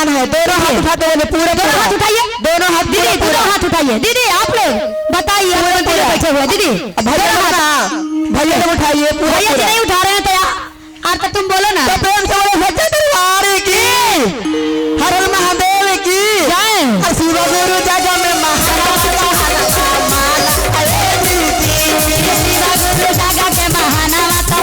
ज्ञान है। दोनों हाथ उठा के बोले, पूरा दोनों हाथ उठाइए, दोनों हाथ, दीदी दोनों हाथ उठाइए। दीदी आप लोग बताइए, आप लोग बैठे हुए दीदी, भैया भैया लोग उठाइए, भैया जी नहीं उठा रहे हैं तो यार तो तुम बोलो ना। तो प्रेम से बोलो सच्चे दरबार की, हर हर महादेव की जय। शिव गुरु जग में महाराज शिव गुरु जग के महानावा तो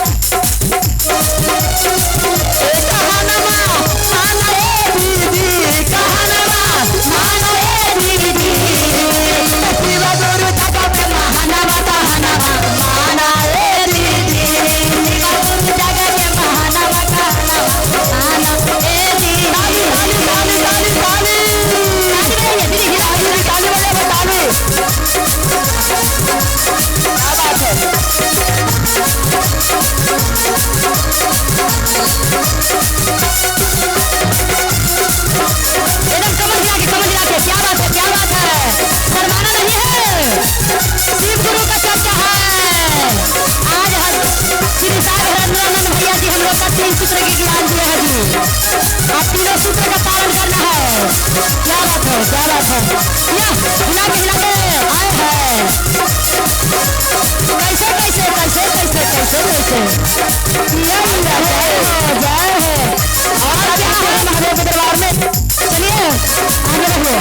सूत्र के ज्ञान दिया है जी, आप तीनों सूत्र का पालन करना है। क्या बात है, क्या बात है। या हिला के हिला के आए हैं, कैसे कैसे कैसे कैसे कैसे कैसे जय हो। और क्या है महादेव के दरबार में। चलिए आगे बढ़िए।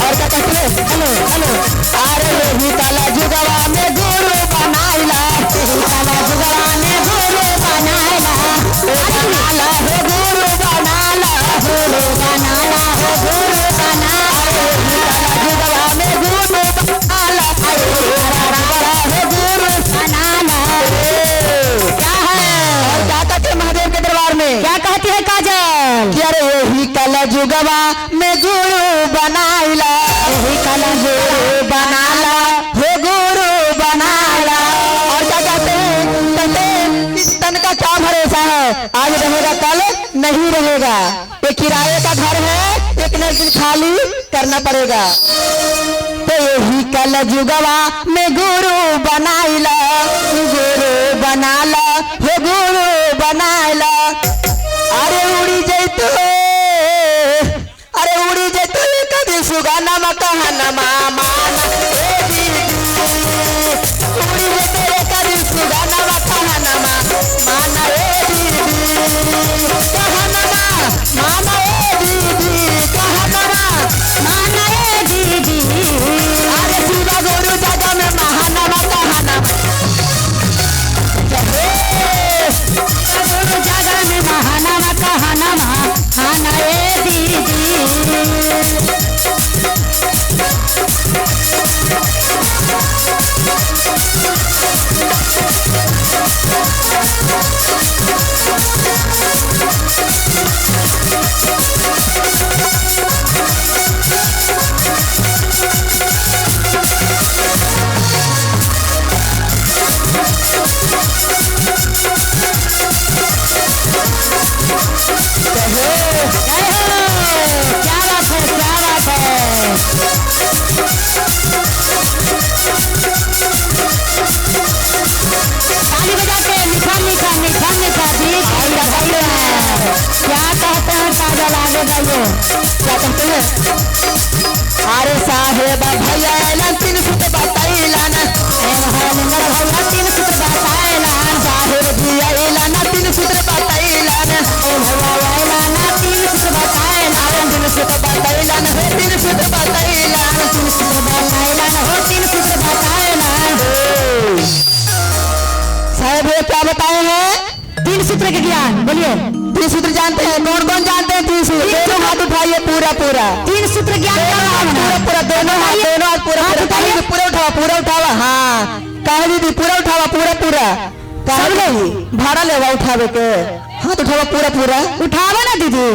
और क्या कहते हैं? हेलो हेलो, अरे यही काला जुगवा में गुरु बनाइला, काला जुगवा में गुरु बनाइला, बनाला हो गुरु बनाला, गुरु बनाला हो गुरु बनाला, काला जुगवा में गुरु बनाला, बनाला हो गुरु बनाला। क्या है? और क्या कहते हैं महादेव के दरबार में? क्या कहती है काजल? अरे यही काला जुगवा में गुरु बनाइला, यही काला गुरु बनाला हो गुरु बनाला। और क्या कहते हैं? कहते हैं इस तन का क्या भरोसा है, आज रहेगा कल नहीं रहेगा। ये किराए का घर है, एक न एक दिन खाली करना पड़ेगा। तो यही कल जुगवा में गुरु बनाइला, गुरु बनाला हो गुरु बनाइला। अरे उड़ी जैतो, अरे उड़ी जैतो कभी सुगाना कहना माना ए दीदी, उड़ी जैतो कभी सुगाना कहना माना ए दीदी, कहना माना ए दीदी, कहना माना ए दीदी। अरे शिवा गुरु जग में महानवा कहना, गुरु जग में महानवा कहना माना ए दीदी। जय हो, क्या बात है, क्या बात है। ताली बजा के मीठा मीठा मीठा मीठा बीच है। क्या कहते हैं काजल? आगे जाइए, क्या कहते हैं? अरे साहेब भैया तीन सूत्र बताइलन, भैया तीन सूत्र बताइलन, साहेब जी अइलन तीन सूत्र बताइलन, भैया अइलन तीन सूत्र बताइलन, तीन सूत्र बताइलन हो तीन सूत्र बताइलन, तीन सूत्र बताइलन हो तीन सूत्र बताइलन। साहेब ये क्या बताए हैं? तीन सूत्र के ज्ञान। बोलिए, तीन सूत्र जानते हैं? कौन कौन जानते हैं तीन सूत्र? दोनों हाथ उठाइए, पूरा पूरा तीन सूत्र ज्ञान, पूरा पूरा, दोनों हाथ, दोनों हाथ पूरा पूरा, पूरा उठावा, पूरा उठावा। हाँ काहे दीदी पूरा उठावा, पूरा पूरा। काहे भाड़ा लेवा उठावे के? हाथ उठावा पूरा पूरा उठावा ना दीदी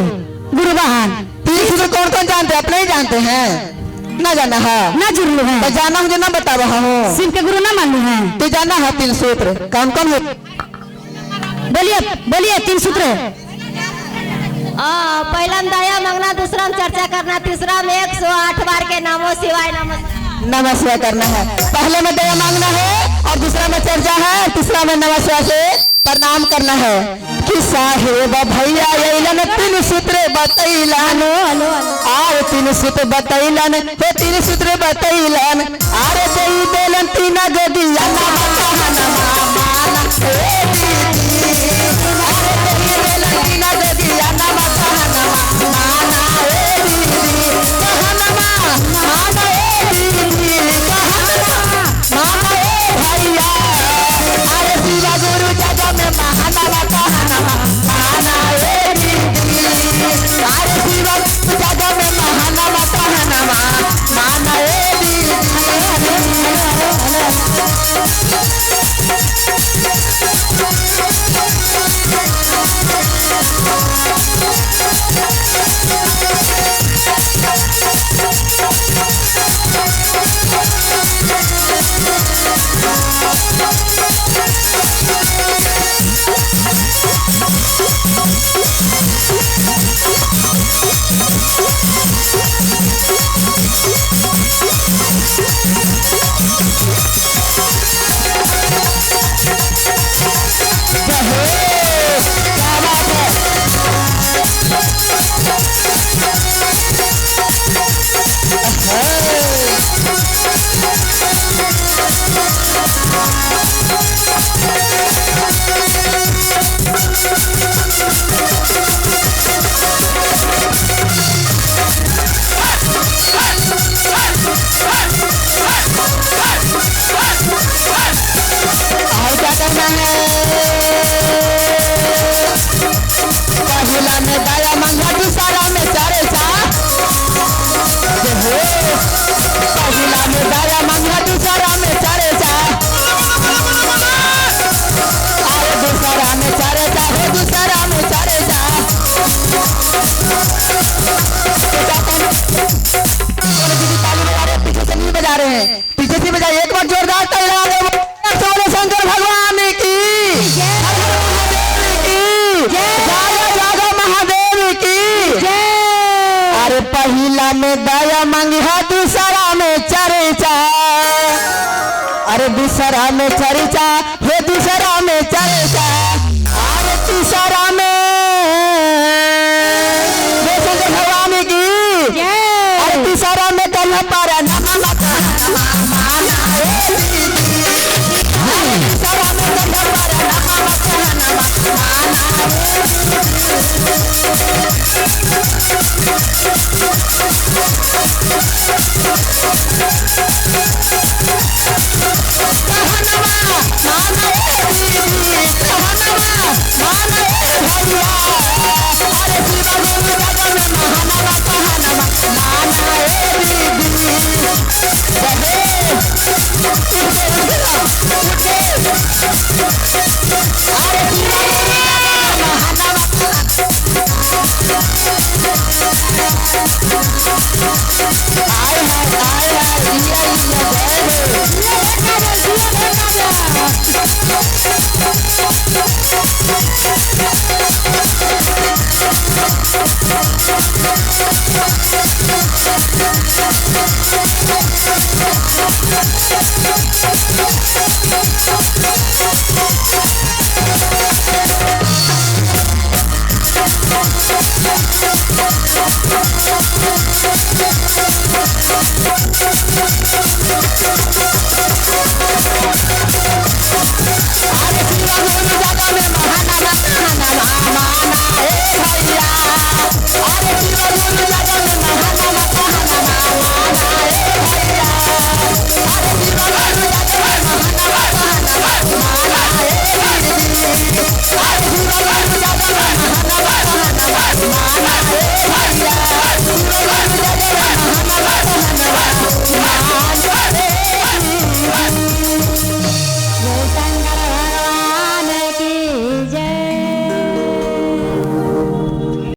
गुरु बहन। तीन सूत्र कौन कौन जानते हैं? अपने ही जानते हैं ना? जाना है ना जुड़लू है तो जाना मुझे ना बतावा हूँ, शिव के गुरु ना मानू है तो जाना है। तीन सूत्र कौन कौन हो? बोलिए बोलिए तीन सूत्र। पहला में दया मांगना, दूसरा में चर्चा करना, तीसरा में 108 बार के नामो शिवाय नमः शिवाय करना है। पहले में दया मांगना है और दूसरा में चर्चा है, तीसरा में नमः शिवाय से प्रणाम करना है। कि साहेब भैया अइलन तीन सूत्र बतैलन। आर तीन सूत्र बतैलन, हे तीन सूत्र बतैलन, आरे देई देलन तीन गदिया ना कहनमा माना ए दीदी। आरे देई देलन तीन गदिया ना कहनमा माना ए दीदी। कहनमा माना ए दीदी, कहनमा माना ए भैया। अरे शिवा गुरु जग में महानवा कहनमा माना ए दीदी। अरे शिवा गुरु जग में महानवा कहनमा माना ए दीदी। क्या बात है। और क्या करना है? पहला में दया मंगा, दूसरा में चर्चा। पहला में दया मंगा, दूसरा में चर्चा। अरे दूसरा में चर्चा, हे दूसरा में चर्चा। दीदी ताली बजा रहे, पीछे से नहीं बजा रहे हैं, पीछे से बजा। एक बार जोरदार ताली लगा दो। बोलो शंकर भगवान की, हर हर महादेव की, जागो जागो महादेव की। अरे पहला में दया मांगी है, दूसरा में चर्चा। अरे दूसरा में चर्चा, हे दूसरा में चर्चा। अरे तीसरा में शंकर भगवान की। अरे तीसरा में कन्हा पर माना ए दीदी। तीसरा में कन्हा पर माना ए कहनमा माना ए दीदी, कहनमा माना ए भैया। अरे शिवा गुरु जग में महानवा कहनमा माना ए दीदी। अरे शिवा गुरु जग में महानवा। आय हाय आय हाय इया इया जय अरे शिवा गुरु जग में महानवा कहनमा माना